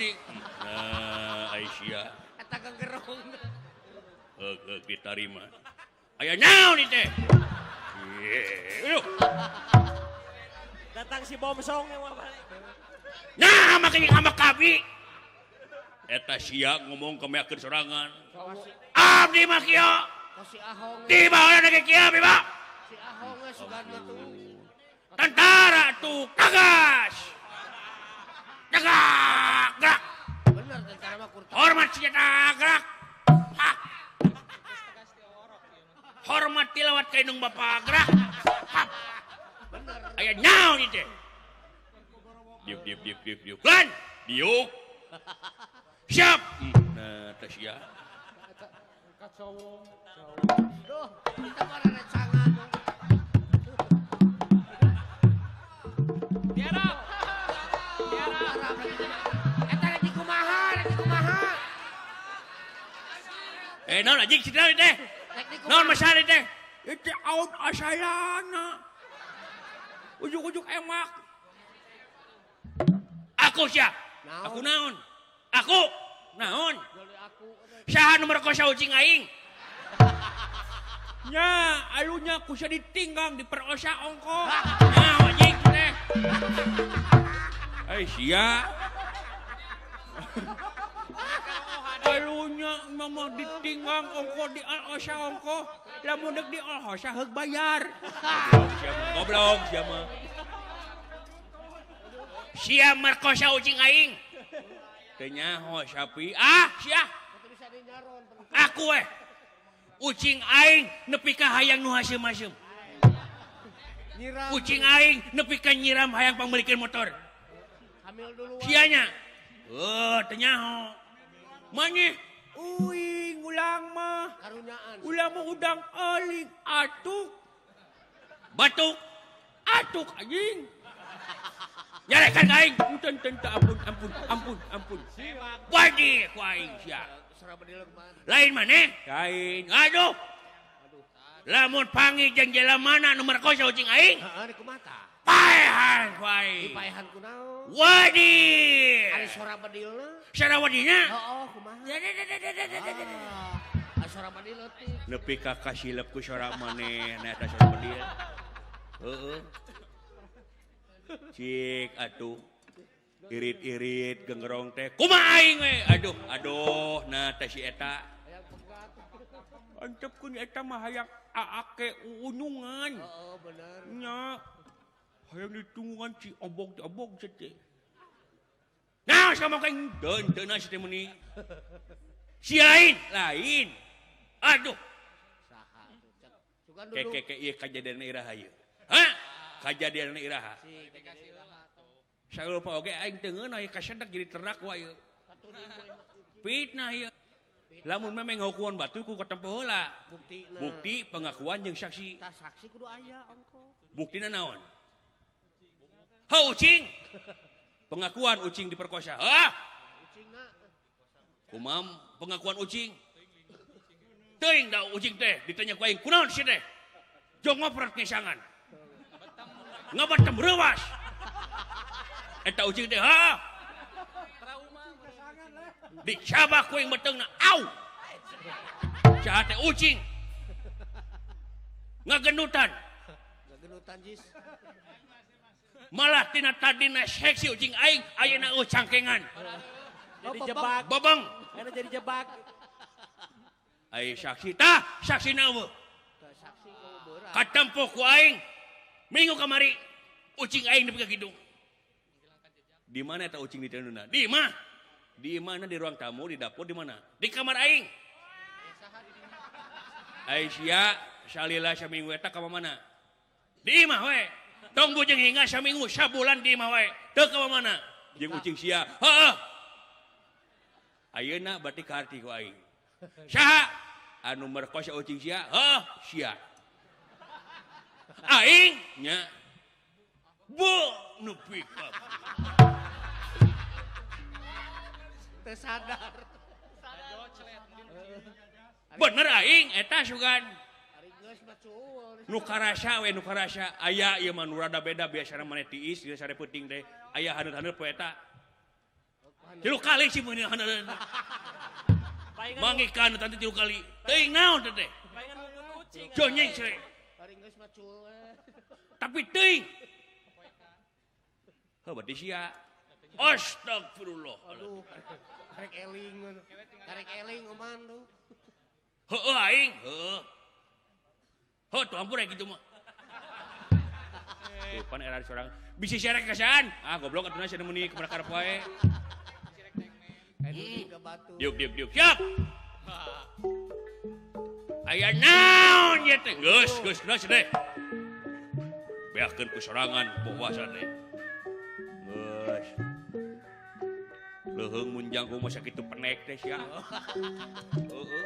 penting. Nah, Aisyah. Eta gegerong. Heeh, ditarima. Aya naon ieu teh? Datang si bomsong yang mah balik. Nah, makanya sama kabi. Eta sia ngomong ke meakeun sorangan. Abdi mah kieu. Si Ahong. Di bawah ada kieu abdi mah. Si Ahong geus sugan mah tuh. Tentara tuh tegas. Tegak, gerak. Bener tentara mah kurang. Hormat senjata gerak. Hak. Hormat tilawat ka indung bapa gerak. Hak. Bener. Aya naon ieu teh? Diuk diuk diuk diuk diuk. Lan, diuk. Siap. Nah, teh sia. Duh, kita mah recangan. Tiarap. Tiarap. Eta rek dikumaha, rek dikumaha. Naon anjing si naon teh? Rek dikumaha. Naon masalah teh? Itu aun asalana. Ujuk-ujuk emak. Aku sia. Naon? Aku naon? Aku naon? Saha nu merkosa ucing aing? Nya, alunya kusa ditinggang diperosa ongko. Nah, anjing teh. Ai sia. Alunya mama ditinggang ongko di alosa ongko, lamun deuk di alosa heug bayar. Goblok sia mah. Sia merkosa ucing aing. Teu nyaho sapi. Ah, sia. Aku ucing aing nepi ka hayang nu haseum-haseum. Ucing aing nepi ka nyiram hayang pangmeulikeun motor. Hamil duluan. Sianya. Heuh, teu nyaho. Manyih uing ulang mah. Karunyaan. Ulang mah udang aling atuk. Batuk. Atuk anjing. Nyarekan ka aing. Enten teu ampun ampun ampun ampun. Wadi ku aing sia. Lain maneh? Lain. Aduh. Lamun panggih jeung jelemana nu merkosa ucing aing? Heeh, di kumaha? Paehan ku aing. Dipaehan ku naon? Wadi. Ari sora bedilna? Sora wadina? Heeh, kumaha? Ah, sora bedil leutik. Nepi ka kasilep ku sora maneh na eta sora bedil. Heeh. Cik atuh. Irit-irit genggerong teh. Kumaha aing we? Aduh, aduh, nah teh si eta. Antep kun eta mah hayang aake uunungan. Heeh, bener. Nya. Hayang ditungguan si obog-obog teh. Nah, sama kain deun teu na si teh meuni. Si lain, lain. Aduh. Saha tuh? Ke ke ke ieu kajadian iraha ieu. Hah? Kajadian iraha. Salupa oge aing teu ngeunah ieu kasedak jadi terdakwa ieu. Fitnah ieu. Lamun memang ngakuan batu ku katempo heula. Buktina. Bukti pengakuan jeung saksi. Tah saksi kudu aya ongko. Buktina naon? Ha ucing. Pengakuan ucing diperkosa. Hah? Ucingna. Kumam pengakuan ucing. Teuing da ucing teh ditanya ku aing kunaon sia teh? Jong ngoprot ngesangan. Ngabatem reuwas. Eta ucing teh ha. Dicabak ku aing beteungna. Au. Saha teh ucing. Ngagendutan. Ngagendutan jis. Malah tina tadina seksi ucing aing ayeuna eueuh cangkengan. Jadi jebak. Bobong. Ayeuna jadi jebak. Ai saksi tah, saksina eueuh. Saksi kudu beurang. Katempo ku aing minggu kamari ucing aing nepi ka kidung. Di mana eta ucing ditenuna? Di imah. Di mana? Di ruang tamu, di dapur, di mana? Di kamar aing. Ai sia salila saminggu eta ka mana? Di imah we. Tong bujeng hingga saminggu sabulan di imah we. Teu ka mana? Jeung ucing sia. Heeh. Ayeuna berarti kaharti ku aing. Saha anu merkosa ucing sia? Heuh, sia. Aing nya. Bu nepi ka. Teu sadar. Bener aing eta sugan. Nu Nu karasa we nu karasa aya ieu mah nu rada beda biasana maneh tiis di sare peuting teh aya haneut-haneut poe eta. Tilu kali sih meuni mangikan tante tilu kali. Teuing naon teh teh? Palingan nunggu kucing. Jonyeng sere. Ari geus mah cul. Tapi teuing. Heuh berarti sia. Astagfirullah. Aduh, karek eling. Karek eling oman tuh. Heueuh aing, heueuh. Heuh tuh ampun kitu mah. Tuh pan era sorang. Bisi sia rek kasaan. Ah goblok atuh sia meuni kumaha karep wae. Diuk diuk diuk. Siap. Aya naon ieu teh? Geus geus geus teh. Beakeun ku sorangan puasa teh. Geus. Leuheung mun jangkung mah sakitu penek teh sia. Heeh.